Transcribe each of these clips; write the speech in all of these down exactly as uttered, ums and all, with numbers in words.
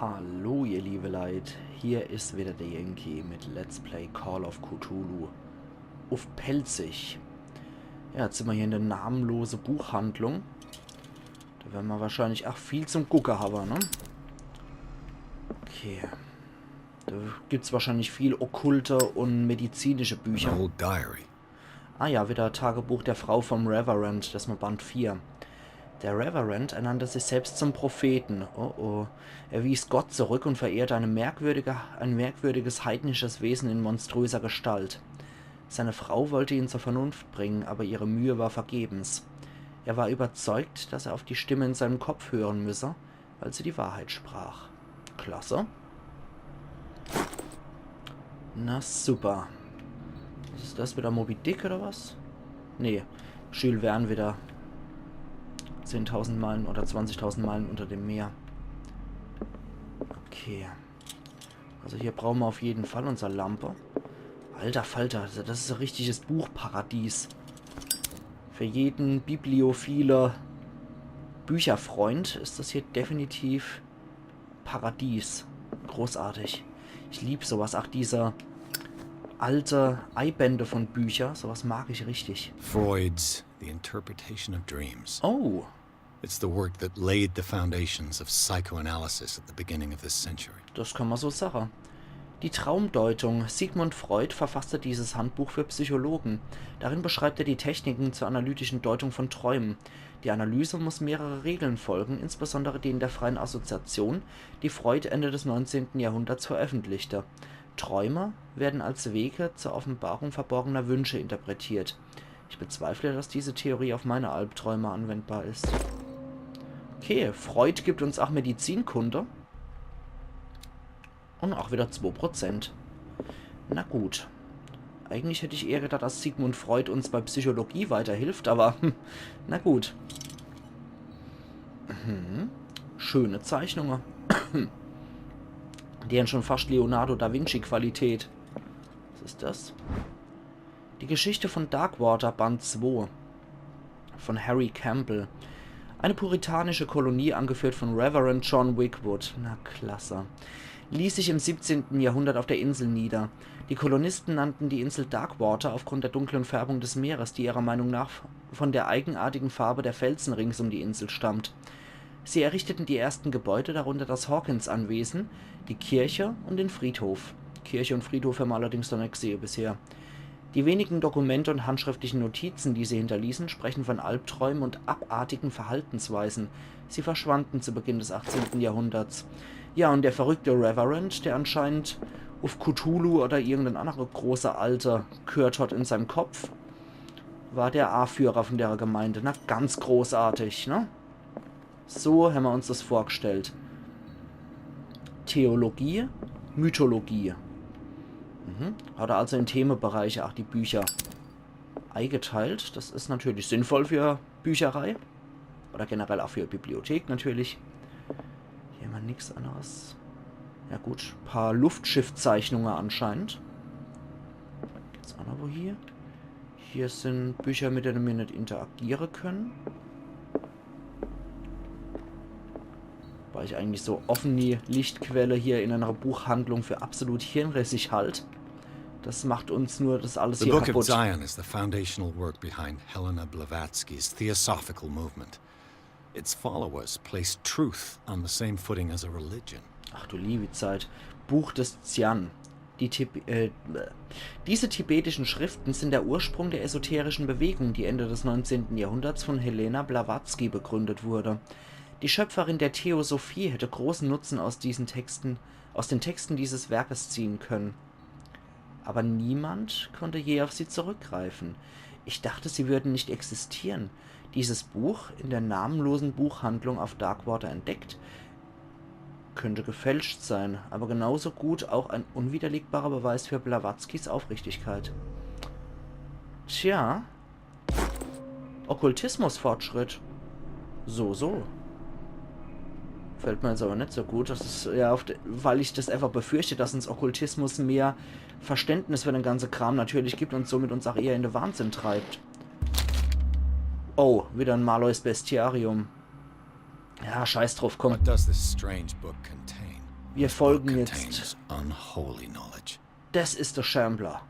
Hallo ihr liebe Leit, hier is wieder der Yankee mit Let's Play Call of Cthulhu uff Pälzisch. Ja, jetzt sin mer hier in der namenlose Buchhandlung. Do werre mer wahrscheinlich ach viel zum Gucke hawwe, ne? Okay. Do gibt's wahrscheinlich viel okkulte un medizinische Bücher. An old diary. Ah ja, wieder Tagebuch der Frau vom Reverend, des is mol Band vier. Der Reverend ernannte sich selbst zum Propheten. Oh oh. Er wies Gott zurück und verehrte eine merkwürdige, ein merkwürdiges heidnisches Wesen in monströser Gestalt. Seine Frau wollte ihn zur Vernunft bringen, aber ihre Mühe war vergebens. Er war überzeugt, dass er auf die Stimme in seinem Kopf hören müsse, weil sie die Wahrheit sprach. Klasse. Na super. Was is des wieder, Moby Dick oder was? Nee, Jules Verne wieder. Zehntausend Meilen oder zwanzigtausend Meilen unter dem Meer. Okay. Also hier brauche mer uff jeden Fall unser Lampe. Alter Falter, also des is e richtiges Buchparadies. Für jeden bibliophile Bücherfreund is des hier definitiv Paradies. Großartig. Ich lieb so was. Ach, diese alte Eibände von Bücher, so was mag ich richtig. Freud's The Interpretation of Dreams. Oh, It's the work that laid the foundations of psychoanalysis at the beginning of this century. des kann mer so sache. Die Traumdeutung. Sigmund Freud verfasste dieses Handbuch für Psychologen. Darin beschreibt er die Techniken zur analytischen Deutung von Träumen. Die Analyse muss mehrere Regeln folgen, insbesondere denen der freien Assoziation, die Freud Ende des neunzehnten Jahrhunderts veröffentlichte. Träume werden als Wege zur Offenbarung verborgener Wünsche interpretiert. Ich bezweifle, dass diese Theorie auf meine Albträume anwendbar ist. Okay, Freud gibt uns ach Medizinkunde. Un ach wieder zwo Prozent. Na gut. Eigentlich hätt ich eher gedacht, dass Sigmund Freud uns bei Psychologie weiterhilft, aber hm, na gut. Mhm. Schöne Zeichnunge. Die hän schon fascht Leonardo da Vinci Qualität. Was is des? Die Geschichte von Darkwater, Band zwei. Von Harry Campbell. Eine puritanische Kolonie, angeführt von Reverend John Wigwood. Na klasse. Ließ sich im siebzehnten Jahrhundert auf der Insel nieder. Die Kolonisten nannten die Insel Darkwater aufgrund der dunklen Färbung des Meeres, die ihrer Meinung nach von der eigenartigen Farbe der Felsen rings um die Insel stammt. Sie errichteten die ersten Gebäude, darunter das Hawkins-Anwesen, die Kirche und den Friedhof. Kirche und Friedhof hän mer allerdings noch net gesehe bisher. Die wenigen Dokumente und handschriftlichen Notizen, die sie hinterließen, sprechen von Albträumen und abartigen Verhaltensweisen. Sie verschwanden zu Beginn des achtzehnten Jahrhunderts. Ja, und der verrückte Reverend, der anscheinend uff Cthulhu oder irgendein anderer großer Alter gehört hat in seinem Kopf, war der Aführer von der Gemeinde. Na, ganz großartig, ne? So hän mer uns des vorgestellt. Theologie, Mythologie. Mhm. Hat er also in Themebereiche ach die Bücher eigeteilt. Des is natürlich sinnvoll für Bücherei. Oder generell ach für Bibliothek natürlich. Hier hän mer nix anderes. Ja gut, paar Luftschiffzeichnunge anscheinend. Gibt's ach noch wo hier? Hier sin Bücher, mit dene mer net interagiere könne. Weil ich eigentlich so offene Lichtquelle hier in einer Buchhandlung für absolut hirnrissig halt. Des macht uns nur des alles The hier Book of kaputt. Zion is the foundational work behind Helena Blavatsky's theosophical movement. Its followers place truth on the same footing as a religion. Ach du liebe Zeit. Buch des Xian. Die Tib äh, diese tibetischen Schriften sind der Ursprung der esoterischen Bewegung, die Ende des neunzehnten Jahrhunderts von Helena Blavatsky begründet wurde. Die Schöpferin der Theosophie hätte großen Nutzen aus diesen Texten, aus den Texten dieses Werkes ziehen können. Aber niemand konnte je auf sie zurückgreifen. Ich dachte, sie würden nicht existieren. Dieses Buch, in der namenlosen Buchhandlung auf Darkwater entdeckt, könnte gefälscht sein, aber genauso gut auch ein unwiderlegbarer Beweis für Blavatskys Aufrichtigkeit. Tja. Okkultismus-Fortschritt. So, so. Fällt mir jetzt aber net so gut. Des is ja oft, weil ich des einfach befürchte, dass uns Okkultismus mehr Verständnis für den ganze Kram natürlich gibt und somit uns ach eher in de Wahnsinn treibt. Oh, wieder en Marloes Bestiarium. Ja, scheiß drauf, komm. What does this strange book contain? Wir folgen jetzt. Contains unholy knowledge. Das is der Shambler.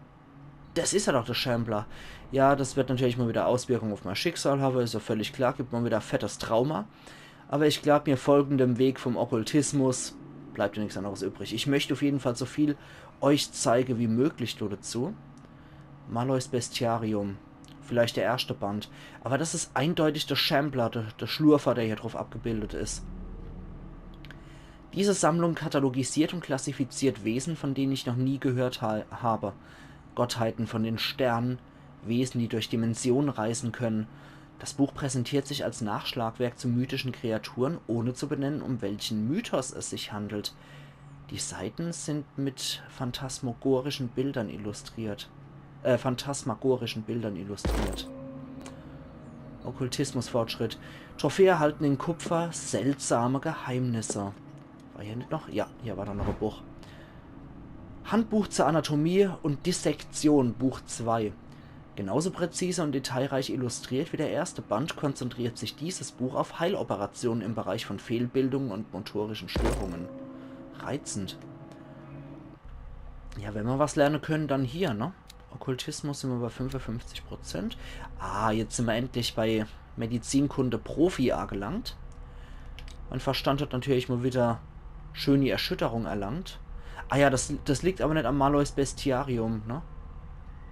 Das is ja doch der Shambler. Ja, das wird natürlich mal wieder Auswirkungen auf mein Schicksal haben, is ja völlig klar, gibt mal wieder fettes Trauma. Aber ich glaub, mir folgen dem Weg vom Okkultismus, bleibt ja nichts anderes übrig. Ich möchte auf jeden Fall so viel euch zeige wie möglich do dazu. Malloys Bestiarium. Vielleicht der erste Band. Aber das is eindeutig der Shambler, der, der Schlurfer, der hier drauf abgebildet is. Diese Sammlung katalogisiert und klassifiziert Wesen, von denen ich noch nie gehört ha habe. Gottheiten von den Sternen, Wesen, die durch Dimensionen reisen können. Das Buch präsentiert sich als Nachschlagwerk zu mythischen Kreaturen, ohne zu benennen, um welchen Mythos es sich handelt. Die Seiten sind mit phantasmagorischen Bildern illustriert. Äh, phantasmagorischen Bildern illustriert. Okkultismusfortschritt. Trophäe erhalten in Kupfer seltsame Geheimnisse. War hier nicht noch? Ja, hier war doch noch ein Buch. Handbuch zur Anatomie und Dissektion, Buch zwei. Genauso präzise und detailreich illustriert wie der erste Band konzentriert sich dieses Buch auf Heiloperationen im Bereich von Fehlbildungen und motorischen Störungen. Reizend. Ja, wenn wir was lernen können, dann hier, ne? Okkultismus sind wir bei fünfundfünfzig Prozent. Ah, jetzt sind wir endlich bei Medizinkunde Profi angelangt. Mein Verstand hat natürlich mal wieder schöne Erschütterung erlangt. Ah ja, das, das liegt aber nicht am Malloys Bestiarium, ne?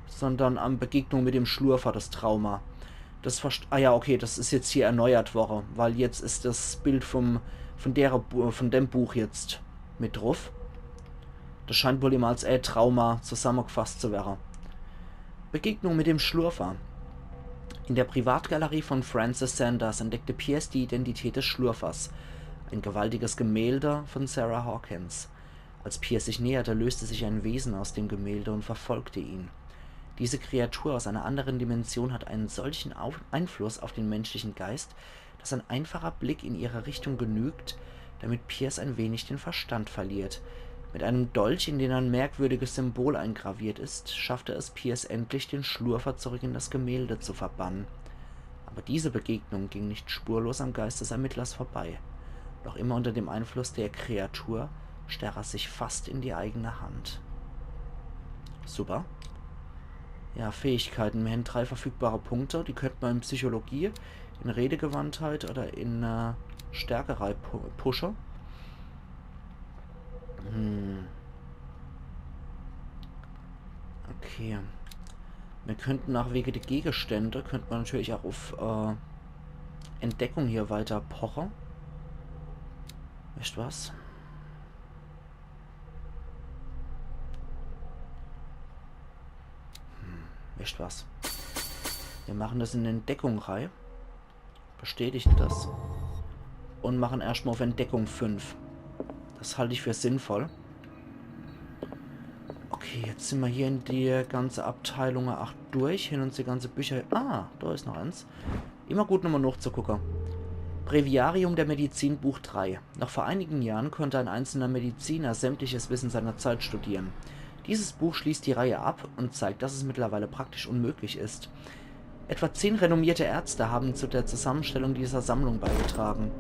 Sondern an Begegnung mit dem Schlurfer, das Trauma. Das verst-, ah ja, okay, das is jetzt hier erneuert worre, weil jetzt is das Bild vom, von, der, Bu- von dem Buch jetzt mit drauf. Das scheint wohl immer als, äh, Trauma zusammengefasst zu werden. Begegnung mit dem Schlurfer. In der Privatgalerie von Francis Sanders entdeckte Pierce die Identität des Schlurfers. Ein gewaltiges Gemälde von Sarah Hawkins. Als Pierce sich näherte, löste sich ein Wesen aus dem Gemälde und verfolgte ihn. Diese Kreatur aus einer anderen Dimension hat einen solchen Auf Einfluss auf den menschlichen Geist, dass ein einfacher Blick in ihre Richtung genügt, damit Pierce ein wenig den Verstand verliert. Mit einem Dolch, in den ein merkwürdiges Symbol eingraviert ist, schaffte es Pierce endlich, den Schlurfer zurück in das Gemälde zu verbannen. Aber diese Begegnung ging nicht spurlos am Geist des Ermittlers vorbei. Noch immer unter dem Einfluss der Kreatur stach er sich fast in die eigene Hand. Super. Ja, Fähigkeiten. Mir hän drei verfügbare Punkte. Die könnte man in Psychologie, in Redegewandtheit oder in, äh, Stärke rei pu- pushe. Hm. Okay. Mir könnten auch wege der Gegenstände, könnte man natürlich auch auf, äh, Entdeckung hier weiter poche. Weißt was? Hm, weißt was? Wir machen das in Entdeckung rei. Bestätigen das. Und machen erscht mal auf Entdeckung fünf. Das halt ich für sinnvoll. Okay, jetzt sind wir hier in die ganze Abteilung acht durch. Hin und die ganze Bücher. Ah, da is noch eins. Immer gut, nochmal nachzugucken. Breviarium der Medizin, Buch drei. Noch vor einigen Jahren konnte ein einzelner Mediziner sämtliches Wissen seiner Zeit studieren. Dieses Buch schließt die Reihe ab und zeigt, dass es mittlerweile praktisch unmöglich ist. Etwa zehn renommierte Ärzte haben zu der Zusammenstellung dieser Sammlung beigetragen.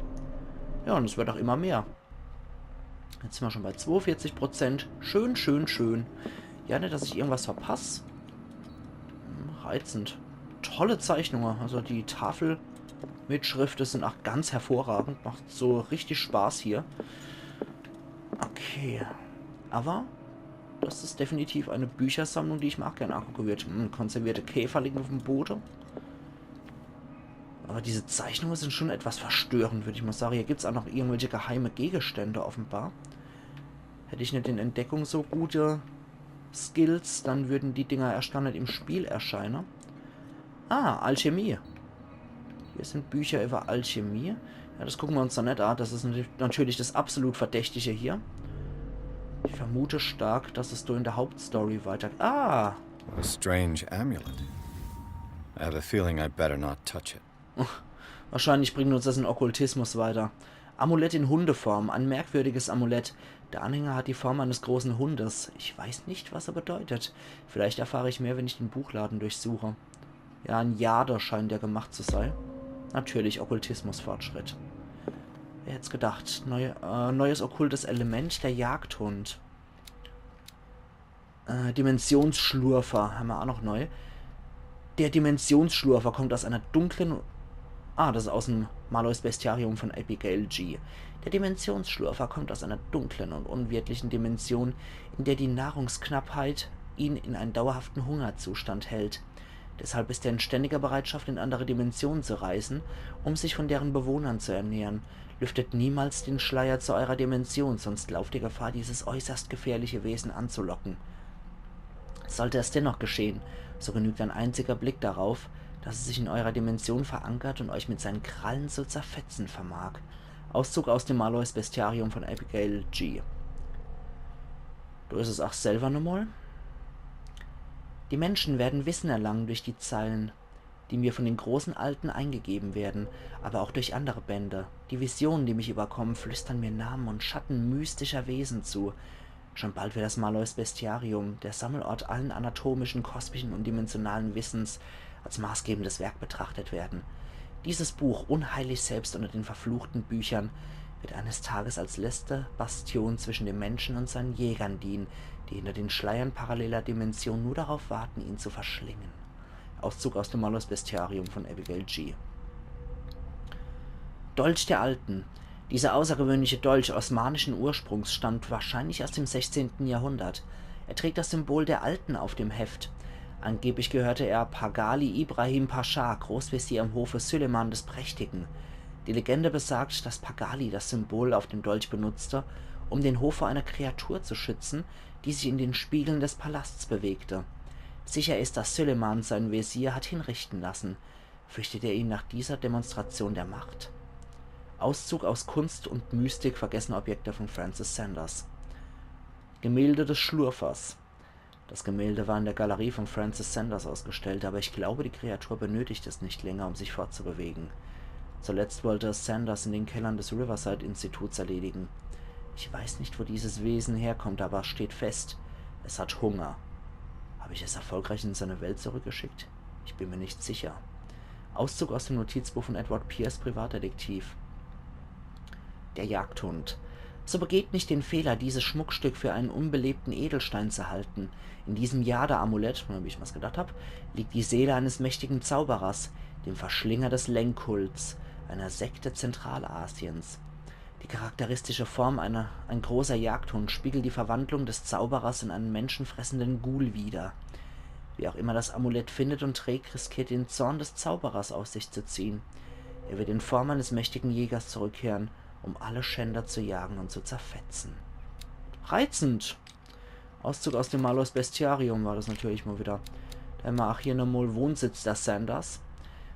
Ja, und es wird auch immer mehr. Jetzt sind wir schon bei zweiundvierzig Prozent. Schön, schön, schön. Ja, nicht, dass ich irgendwas verpass. Hm, reizend. Tolle Zeichnungen. Also die Tafelmitschriften sind auch ganz hervorragend. Macht so richtig Spaß hier. Okay. Aber das is definitiv eine Büchersammlung, die ich mir auch gern angucken würd. Hm, konservierte Käfer liegen auf dem Boden. Aber diese Zeichnungen sind schon etwas verstörend, würd ich mal sagen. Hier gibt's auch noch irgendwelche geheime Gegenstände offenbar. Hätt ich nicht in Entdeckung so gute Skills, dann würden die Dinger erst gar nicht im Spiel erscheinen. Ah, Alchemie. Hier sind Bücher über Alchemie. Ja, das gucken wir uns dann nicht an. Das ist nat- natürlich das absolut Verdächtige hier. Ich vermute stark, dass es da in der Hauptstory weiter... Ah! What a strange amulet. I have a feeling I'd better not touch it. Wahrscheinlich bringt uns das in Okkultismus weiter. Amulett in Hundeform, ein merkwürdiges Amulett. Der Anhänger hat die Form eines großen Hundes. Ich weiß nicht, was er bedeutet. Vielleicht erfahre ich mehr, wenn ich den Buchladen durchsuche. Ja, ein Jade scheint der gemacht zu sein. Natürlich Okkultismus-Fortschritt. Wer hätt's gedacht? Neu, äh, neues okkultes Element, der Jagdhund. Äh, Dimensionsschlurfer hämmer ach noch neu. Der Dimensionsschlurfer kommt aus einer dunklen... Ah, das is aus'm Marlowe's Bestiarium von Abigail G. Der Dimensionsschlurfer kommt aus einer dunklen und unwirtlichen Dimension, in der die Nahrungsknappheit ihn in einen dauerhaften Hungerzustand hält. Deshalb ist er in ständiger Bereitschaft, in andere Dimensionen zu reisen, um sich von deren Bewohnern zu ernähren. Lüftet niemals den Schleier zu eurer Dimension, sonst lauft ihr Gefahr, dieses äußerst gefährliche Wesen anzulocken. Sollte es dennoch geschehen, so genügt ein einziger Blick darauf, dass er sich in eurer Dimension verankert und euch mit seinen Krallen zu zerfetzen vermag. Auszug aus dem Marlowe's Bestiarium von Abigail G. Do is es ach selber nochmal. Die Menschen werden Wissen erlangen durch die Zeilen, die mir von den großen Alten eingegeben werden, aber auch durch andere Bände. Die Visionen, die mich überkommen, flüstern mir Namen und Schatten mystischer Wesen zu. Schon bald wird das Marlowe's Bestiarium, der Sammelort allen anatomischen, kosmischen und dimensionalen Wissens, als maßgebendes Werk betrachtet werden. Dieses Buch, unheilig selbst unter den verfluchten Büchern, wird eines Tages als letzte Bastion zwischen dem Menschen und seinen Jägern dienen, die hinter den Schleiern paralleler Dimensionen nur darauf warten, ihn zu verschlingen. Auszug aus dem Marlowe's Bestiarium von Abigail G. Dolch der Alten. Dieser außergewöhnliche Dolch osmanischen Ursprungs stammt wahrscheinlich aus dem sechzehnten Jahrhundert. Er trägt das Symbol der Alten auf dem Heft. Angeblich gehörte er Pagali Ibrahim Pascha, Großwesir am Hofe Süleyman des Prächtigen. Die Legende besagt, dass Pagali das Symbol auf dem Dolch benutzte, um den Hof vor einer Kreatur zu schützen, die sich in den Spiegeln des Palasts bewegte. Sicher ist, dass Süleyman seinen Wesir hat hinrichten lassen. Fürchtet er ihn nach dieser Demonstration der Macht? Auszug aus Kunst und Mystik, vergessene Objekte von Francis Sanders. Gemälde des Schlurfers. Das Gemälde war in der Galerie von Francis Sanders ausgestellt, aber ich glaube, die Kreatur benötigt es nicht länger, um sich fortzubewegen. Zuletzt wollte es Sanders in den Kellern des Riverside-Instituts erledigen. Ich weiß nicht, wo dieses Wesen herkommt, aber es steht fest, es hat Hunger. Habe ich es erfolgreich in seine Welt zurückgeschickt? Ich bin mir nicht sicher. Auszug aus dem Notizbuch von Edward Pierce, Privatdetektiv. Der Jagdhund. So begeht nicht den Fehler, dieses Schmuckstück für einen unbelebten Edelstein zu halten. In diesem Jade-Amulett, wie ich mir's gedacht hab, liegt die Seele eines mächtigen Zauberers, dem Verschlinger des Leng-Kults, einer Sekte Zentralasiens. Die charakteristische Form einer, ein großer Jagdhund spiegelt die Verwandlung des Zauberers in einen menschenfressenden Ghoul wider. Wer auch immer das Amulett findet und trägt, riskiert, den Zorn des Zauberers auf sich zu ziehen. Er wird in Form eines mächtigen Jägers zurückkehren, um alle Schänder zu jagen und zu zerfetzen. Reizend! Auszug aus dem Marlowe's Bestiarium war das natürlich mal wieder. Dann hämmer ach hier nochmal Wohnsitz der Sanders.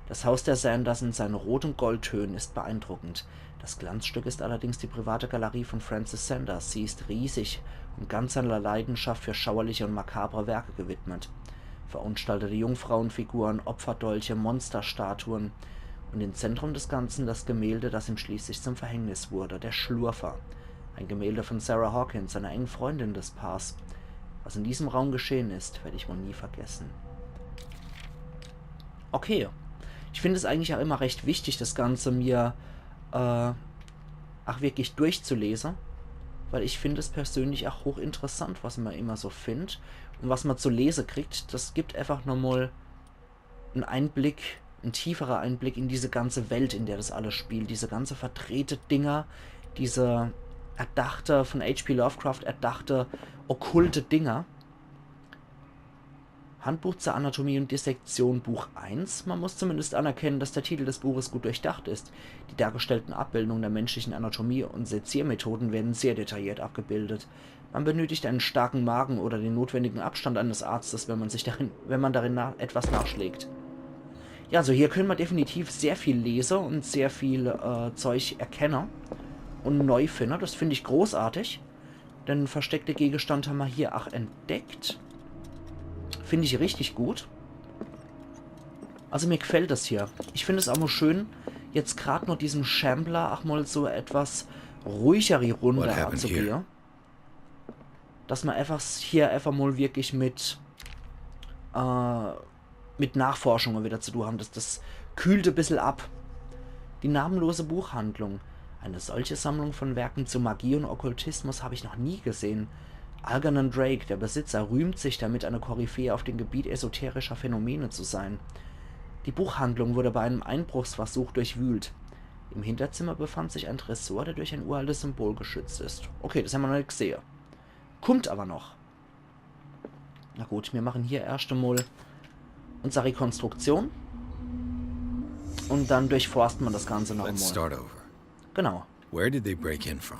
Das Haus der Sanders in seinen Rot- und Goldtönen ist beeindruckend. Das Glanzstück ist allerdings die private Galerie von Francis Sanders. Sie ist riesig und ganz seiner Leidenschaft für schauerliche und makabre Werke gewidmet. Verunstaltete Jungfrauenfiguren, Opferdolche, Monsterstatuen und im Zentrum des Ganzen das Gemälde, das ihm schließlich zum Verhängnis wurde, der Schlurfer. Ein Gemälde von Sarah Hawkins, einer engen Freundin des Paars. Was in diesem Raum geschehen ist, werde ich wohl nie vergessen. Okay. Ich finde es eigentlich auch immer recht wichtig, das Ganze mir, äh, auch wirklich durchzulesen, weil ich finde es persönlich auch hochinteressant, was man immer so findet und was man zu lesen kriegt. Das gibt einfach nochmal einen Einblick, ein tieferer Einblick in diese ganze Welt, in der das alles spielt, diese ganze verdrehte Dinger, diese erdachte, von H P Lovecraft erdachte, okkulte Dinger. Handbuch zur Anatomie und Dissektion, Buch eins. Man muss zumindest anerkennen, dass der Titel des Buches gut durchdacht ist. Die dargestellten Abbildungen der menschlichen Anatomie und Seziermethoden werden sehr detailliert abgebildet. Man benötigt einen starken Magen oder den notwendigen Abstand eines Arztes, wenn man sich darin, wenn man darin na-, etwas nachschlägt. Ja, also hier können wir definitiv sehr viel lesen und sehr viel, äh, Zeug erkennen und neu finden. Das finde ich großartig. Den versteckte Gegenstand haben wir hier auch entdeckt. Finde ich richtig gut. Also mir gefällt das hier. Ich finde es auch mal schön, jetzt grad nach diesem Shambler auch mal so etwas ruhiger die Runde anzugehen. Dass man einfach hier einfach mal wirklich mit, äh, mit Nachforschungen wieder zu tun haben. Das, das kühlt ein bisschen ab. Die namenlose Buchhandlung. Eine solche Sammlung von Werken zu Magie und Okkultismus habe ich noch nie gesehen. Algernon Drake, der Besitzer, rühmt sich damit, eine Koryphäe auf dem Gebiet esoterischer Phänomene zu sein. Die Buchhandlung wurde bei einem Einbruchsversuch durchwühlt. Im Hinterzimmer befand sich ein Tresor, der durch ein uraltes Symbol geschützt ist. Okay, das hämmer noch net gesehe. Kummt aber noch. Na gut, mir machen hier erscht emol unser Rekonstruktion. Und dann durchforste mer das Ganze noch emol. Let's start over. Genau. Where did they break in from?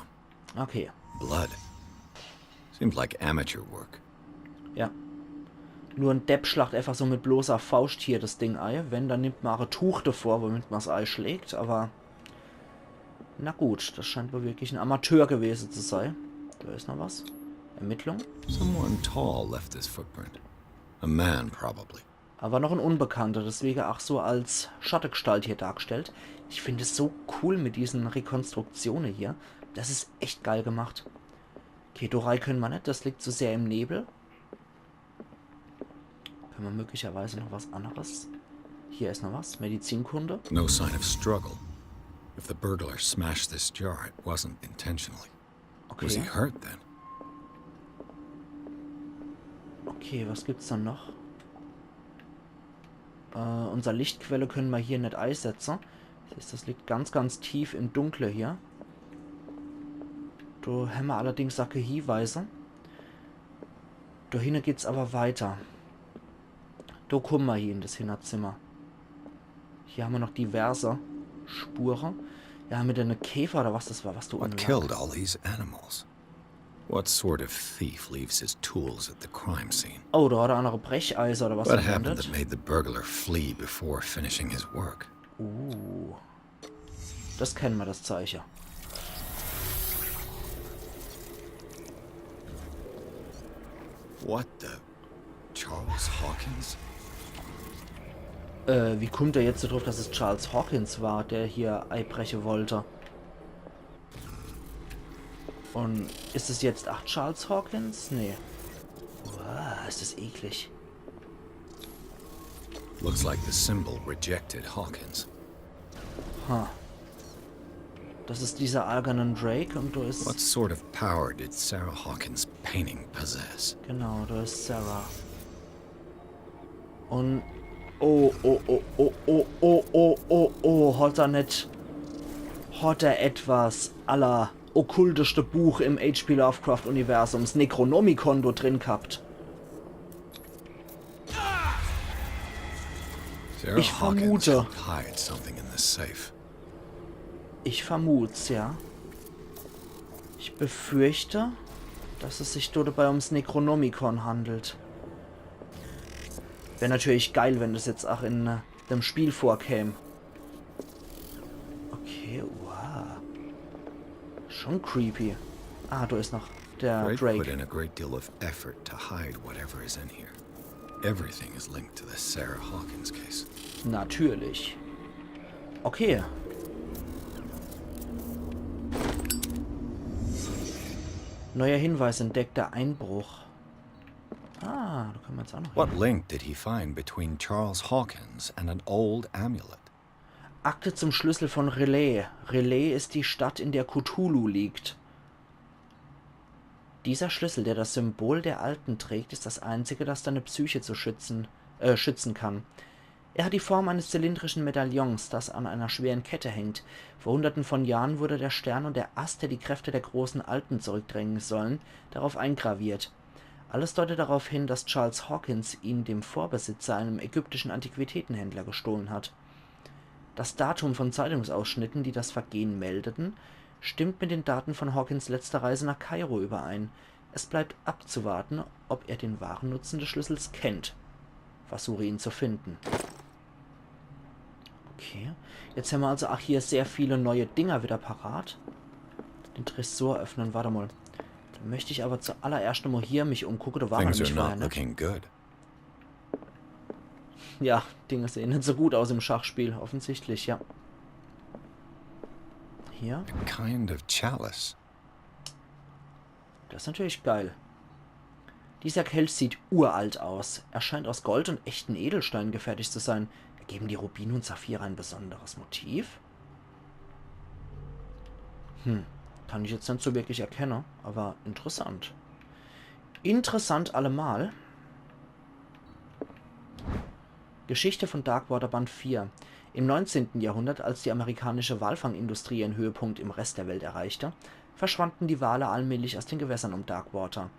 Okay. Blood. Seemed like amateur work. Ja. Nur en Depp schlacht einfach so mit bloßer Fauscht hier das Ding ei. Wenn, dann nimmt mer ach e Tuch davor, womit mer's eischlägt, aber na gut, das scheint wohl wirklich en Amateur gewese zu sei. Da is noch was. Ermittlung. Someone tall left this footprint. A man, probably. Aber noch en Unbekannter, deswege ach so als Schattegestalt hier dargestellt. Ich find es so cool mit diesen Rekonstruktione hier. Das is echt geil gemacht. Okay, do rei können mer net, das liegt zu sehr im Nebel. Können mer möglicherweise noch was anderes? Hier is noch was. Medizinkunde. No sign of struggle. If the burglar smashed this jar, it wasn't intentionally. Was he Okay. hurt then? Okay, was gibt's dann noch? Äh, unser Lichtquelle können mer hier net eisetze. Das heißt, das liegt ganz, ganz tief im Dunkle hier. Do hämmer allerdings ach kee Hieweise. Do hinne geht's aber weiter. Do kumme mer hie in das Hinterzimmer. Hier hämmer noch diverse Spure. Ja, mit ene Käfer oder was das war, was do What unne lag. Killed all these animals? What sort of thief leaves his tools at the crime scene? Oh, do hat er ach noch e Brecheise oder was What happened verwendet. That made the burglar flee before finishing his work? Uh. Das kenne mer, das Zeiche. What the? Charles Hawkins? Äh, wie kummt er jetzt so druff, dass es Charles Hawkins war, der hier eibreche wollt? Und is es jetzt ach Charles Hawkins? Nee. Uah, is das eklig. Looks like the symbol rejected Hawkins. Ha. Das is dieser Algernon Drake und do is What sort of power did Sarah Hawkins' painting possess? Genau, do is Sarah. Und oh, oh, oh, hat er net, hat er etwas à la okkulteste Buch im H P Lovecraft-Universum, 's Necronomicon, do drin gehabt? Sarah Ich Hawkins vermute. Helped hide something in the safe. Ich vermut's, ja. Ich befürchte, dass es sich do dabei ums Necronomicon handelt. Wär natürlich geil, wenn das jetzt ach in äh, dem Spiel vorkäm. Okay, wow. Schon creepy. Ah, do is noch der Drake. Drake put in a great deal of effort to hide whatever is in here. Everything is linked to the Sarah Hawkins case. Natürlich. Okay. Neuer Hinweis entdeckt, der Einbruch. Ah, do können mer jetzt ach noch What hin. Link did he find between Charles Hawkins and an old amulet? Akte zum Schlüssel von R'lyeh. R'lyeh ist die Stadt, in der Cthulhu liegt. Dieser Schlüssel, der das Symbol der Alten trägt, ist das einzige, das deine Psyche zu schützen, äh, schützen kann. Er hat die Form eines zylindrischen Medaillons, das an einer schweren Kette hängt. Vor Hunderten von Jahren wurde der Stern und der Ast, der die Kräfte der großen Alten zurückdrängen sollen, darauf eingraviert. Alles deutet darauf hin, dass Charles Hawkins ihn dem Vorbesitzer, einem ägyptischen Antiquitätenhändler, gestohlen hat. Das Datum von Zeitungsausschnitten, die das Vergehen meldeten, stimmt mit den Daten von Hawkins letzter Reise nach Kairo überein. Es bleibt abzuwarten, ob er den wahren Nutzen des Schlüssels kennt. Versuche ihn zu finden. Okay. Jetzt hämmer also ach hier sehr viele neue Dinger wieder parat. Den Tresor öffnen, wart emol. Dann möcht ich aber zuallererscht emol hier mich umgucke, do war er nämlich vorher net. Things are not looking good. Ja, Dinge sehen net so gut aus im Schachspiel, offensichtlich, ja. Hier. A kind of chalice. Das is natürlich geil. Dieser Kelch sieht uralt aus. Er scheint aus Gold und echten Edelsteinen gefertigt zu sein. Ergeben die Rubine und Saphire ein besonderes Motiv? Hm. Kann ich jetzt net so wirklich erkenne, aber interessant. Interessant allemal. Geschichte von Darkwater Band vier. Im neunzehnten Jahrhundert, als die amerikanische Walfangindustrie ihren Höhepunkt im Rest der Welt erreichte, verschwanden die Wale allmählich aus den Gewässern um Darkwater.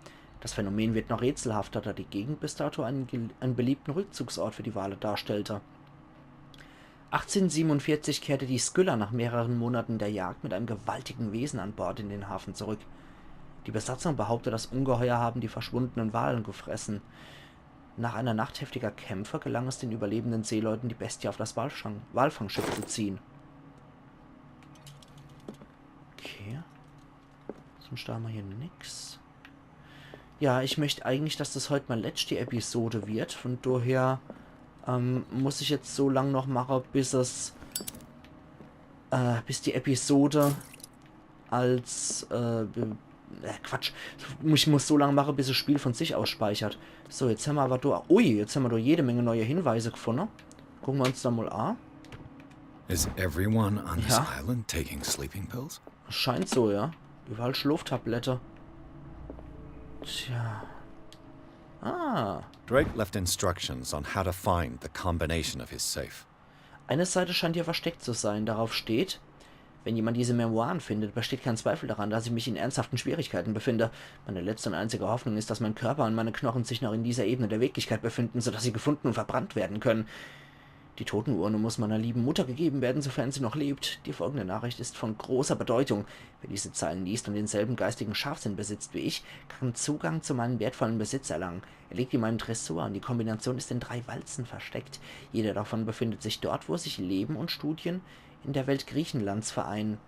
Das Phänomen wird noch rätselhafter, da die Gegend bis dato einen, gel- einen beliebten Rückzugsort für die Wale darstellte. Achtzehnhundertsiebenundvierzig kehrte die Skylla nach mehreren Monaten der Jagd mit einem gewaltigen Wesen an Bord in den Hafen zurück. Die Besatzung behauptet, das Ungeheuer haben die verschwundenen Walen gefressen. Nach einer Nacht heftiger Kämpfe gelang es den überlebenden Seeleuten, die Bestie auf das Walfang Walfangschiff zu ziehen. Okay. Sonst haben wir hier nix. Ja, ich möcht eigentlich, dass das heut mei letschte Episode wird. Von daher ähm, muss ich jetzt so lang noch mache, bis es äh, bis die Episode als äh, be- äh, Quatsch. Ich muss so lang mache, bis das Spiel von sich aus speichert. So, jetzt haben wir aber do, ui, jetzt haben wir do jede Menge neue Hinweise gefunden. Gucken wir uns da mal an. Is everyone on this Ja. island taking sleeping pills? Scheint so, ja. Überall Schlaftablette. Tja. Ah. Drake left instructions on how to find the combination of his safe. Eine Seite scheint hier versteckt zu sein. Darauf steht: Wenn jemand diese Memoiren findet, besteht kein Zweifel daran, dass ich mich in ernsthaften Schwierigkeiten befinde. Meine letzte und einzige Hoffnung ist, dass mein Körper und meine Knochen sich noch in dieser Ebene der Wirklichkeit befinden, sodass sie gefunden und verbrannt werden können. Die Totenurne muss meiner lieben Mutter gegeben werden, sofern sie noch lebt. Die folgende Nachricht ist von großer Bedeutung. Wer diese Zeilen liest und denselben geistigen Scharfsinn besitzt wie ich, kann Zugang zu meinen wertvollen Besitz erlangen. Er liegt in meinem Tresor und die Kombination ist in drei Walzen versteckt. Jede davon befindet sich dort, wo sich Leben und Studien in der Welt Griechenlands vereinen.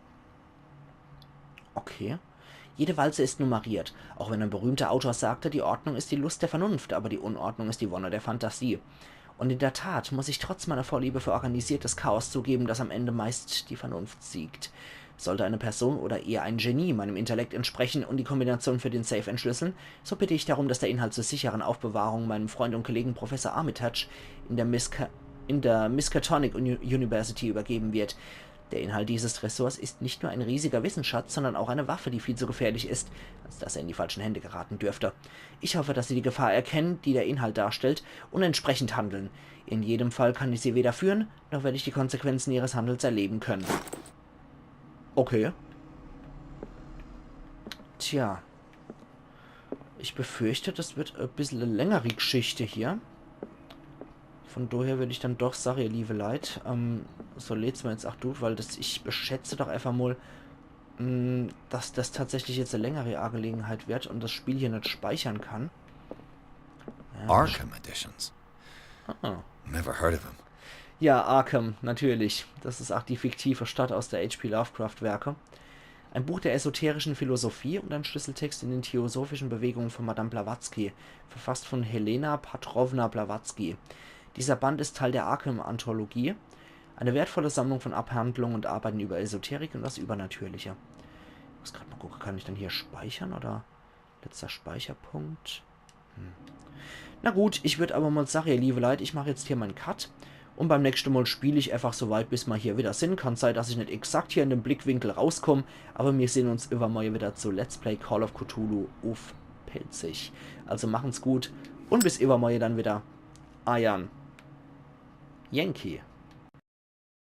Okay. Jede Walze ist nummeriert, auch wenn ein berühmter Autor sagte, die Ordnung ist die Lust der Vernunft, aber die Unordnung ist die Wonne der Fantasie. Und in der Tat muss ich trotz meiner Vorliebe für organisiertes Chaos zugeben, dass am Ende meist die Vernunft siegt. Sollte eine Person oder eher ein Genie meinem Intellekt entsprechen und die Kombination für den Safe entschlüsseln, so bitte ich darum, dass der Inhalt zur sicheren Aufbewahrung meinem Freund und Kollegen Professor Armitage in der, Miska in der Miskatonic Uni University übergeben wird. Der Inhalt dieses Tresors ist nicht nur ein riesiger Wissensschatz, sondern auch eine Waffe, die viel zu gefährlich ist, als dass er in die falschen Hände geraten dürfte. Ich hoffe, dass Sie die Gefahr erkennen, die der Inhalt darstellt, und entsprechend handeln. In jedem Fall kann ich Sie weder führen, noch werde ich die Konsequenzen Ihres Handelns erleben können. Okay. Tja. Ich befürchte, das wird e bissel e längere Geschichte hier. Von daher würde ich dann doch sage, ihr liebe Leit, ähm, so leid's mir jetzt ach dut, weil das, ich beschätze doch einfach mal, mh, dass das tatsächlich jetzt e längere Angelegenheit wird und das Spiel hier net speichern kann. Ja, Arkham Editions. Ah. Never heard of him. Ja, Arkham, natürlich. Das ist ach die fiktive Stadt aus der H P Lovecraft-Werke. Ein Buch der esoterischen Philosophie und ein Schlüsseltext in den theosophischen Bewegungen von Madame Blavatsky, verfasst von Helena Patrowna Blavatsky. Dieser Band ist Teil der Arkham-Anthologie, eine wertvolle Sammlung von Abhandlungen und Arbeiten über Esoterik und das Übernatürliche. Ich muss grad mal gucken, kann ich dann hier speichern oder letzter Speicherpunkt? Hm. Na gut, ich würd aber mal sagen, ihr liebe Leit, ich mach jetzt hier meinen Cut. Und beim nächsten Mal spiel ich einfach so weit, bis ma hier wieder sin. Kann sei, dass ich net exakt hier in dem Blickwinkel rauskomm, aber mir sehn uns iwwermorje wieder zu Let's Play Call of Cthulhu uff Pälzisch. Also machen's gut und bis iwwermorje dann wieder. Eiern Yankee.